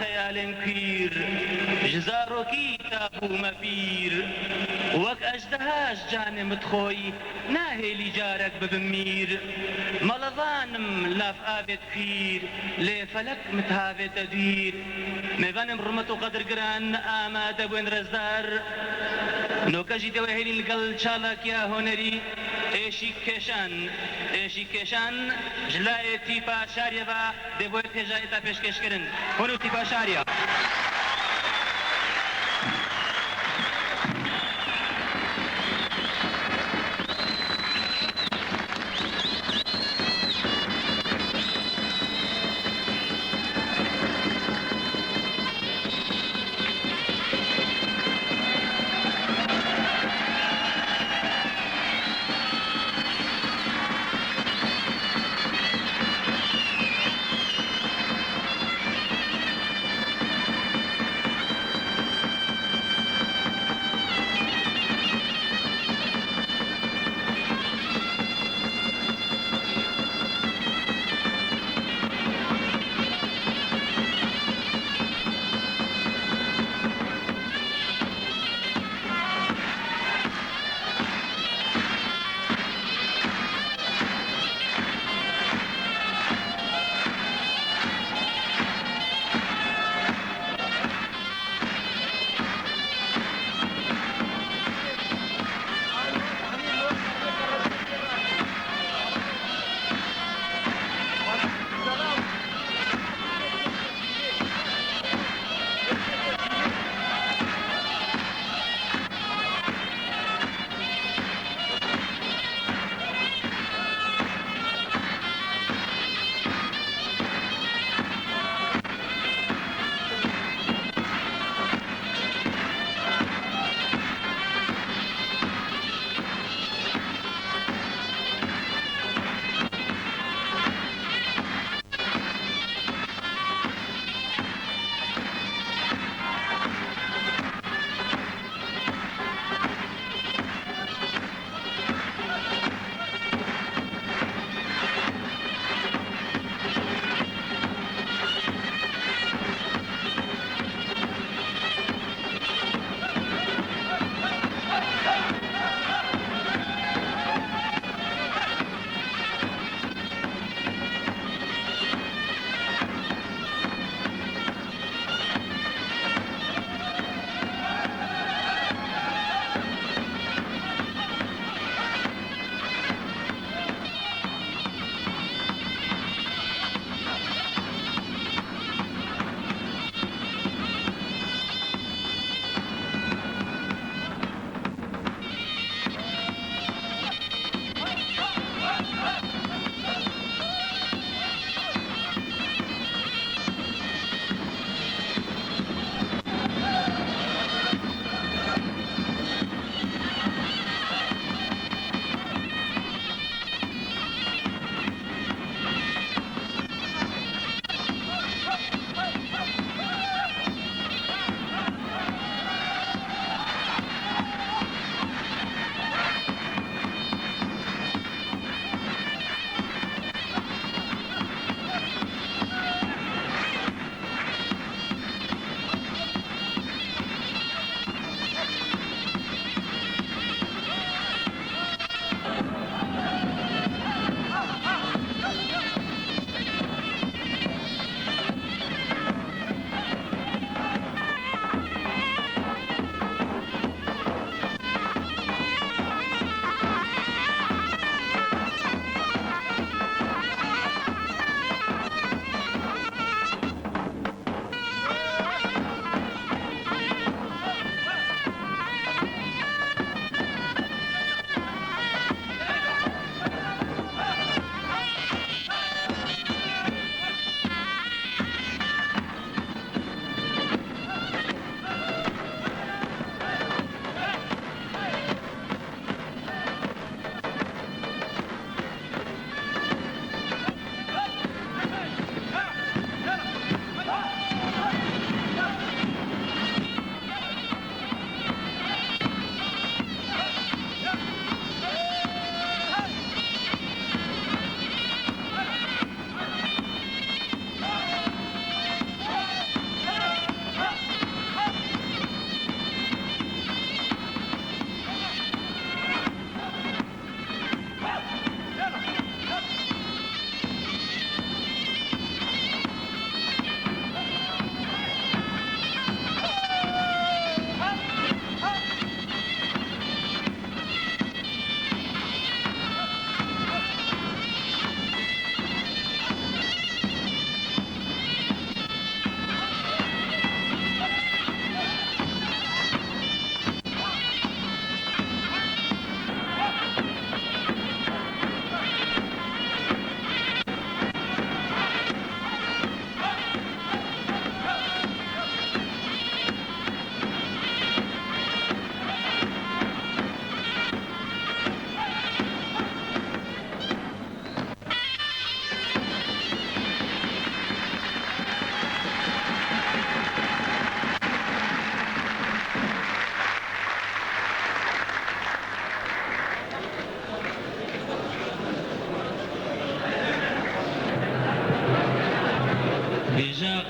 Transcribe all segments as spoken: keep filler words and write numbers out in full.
Xeyalên pîr, ji zarokî ta bûme pîr. Wek ejdeha ji canê min dixoy, nahêlî carek bibim mîr. Melevan im li nav avê dipîr, lê felek min dihavête dûr. Mêvanên bi rûmet û qedirgiran, amade bûn rêzdar. Noke jî dê we hêlîn li gel çalakiya hunerî, êşîk kêşan. Êşîk kêşan ji layê tîpa şariyê ve dê bo yê hêja êta pêşkêşkirin. Hûn û tîpa şariya.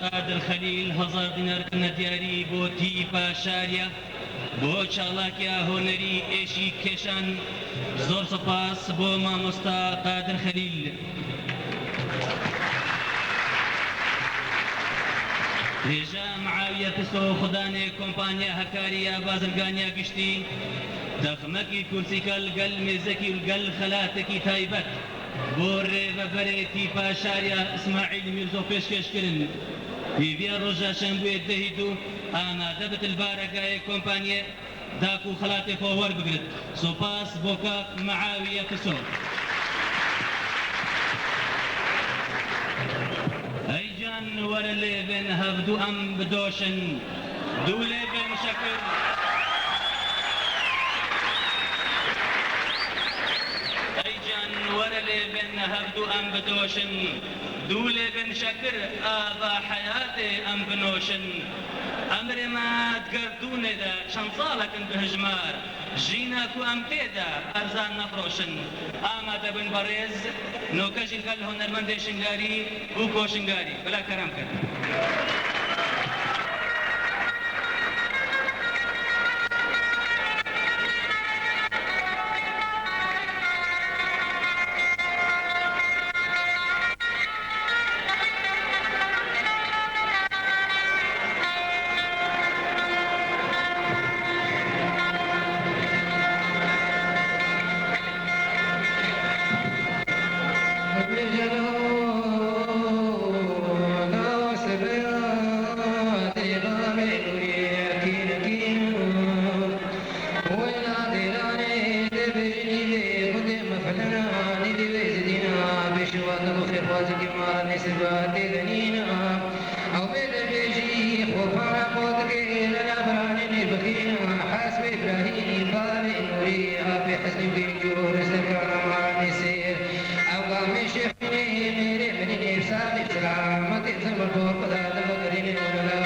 Qadir Xelîl hezar dînar kirine diyarî bo tîpa şariya, bo çalakiya hunerî êşî kêşan. Zor spas bo mamosta Qadir Xelîl. Hêja Miawiye Piso, xudanê kompanya hekarî ya bazirganiya giştî, texmekî kursîka li gel mêzekî û li gel xelatekî taybet bo rêveberê tîpa şariya Îsmaîl Mîrzo pêşkêş kirin. Hêviya roja şembûyê dehî du amade bit li baregayê kompanyê da ku xelatê xwe werbigrit. Spas bo kak Miawiye Piso. Ey can were lêvên hevdu em bidoşin. Du lêvên şekir. Ey can were lêvên hevdu em bidoşin. Du lêvên şekir ava heyatê em binoşin. Emrê me di gerdûnê de çend salek in bi hijmar. Jîna ku em tê de erzan nefroşin. Amade bin berêz, noke jî gel hunermendê Şingarî û ko Şingarî. Bila kerem kin. Wêna dêranê dê bêjinî dê xwedê mefilina, nî dê wê zidîna, pêşiwa nexwe xêrxwazî kê ma nê sirba tê de nîna. Ew bê de bêjî xwe pana qot dike, lena biranê nê bixîna, hesbê Îbrahîm, bavê Nûrî, apê Hesnî bê cûr, serkana ma nê sêr. Ew gamê şêx Binê mêrê binê nê saxî selametê zimir xwe xweda de biqirînê were lew.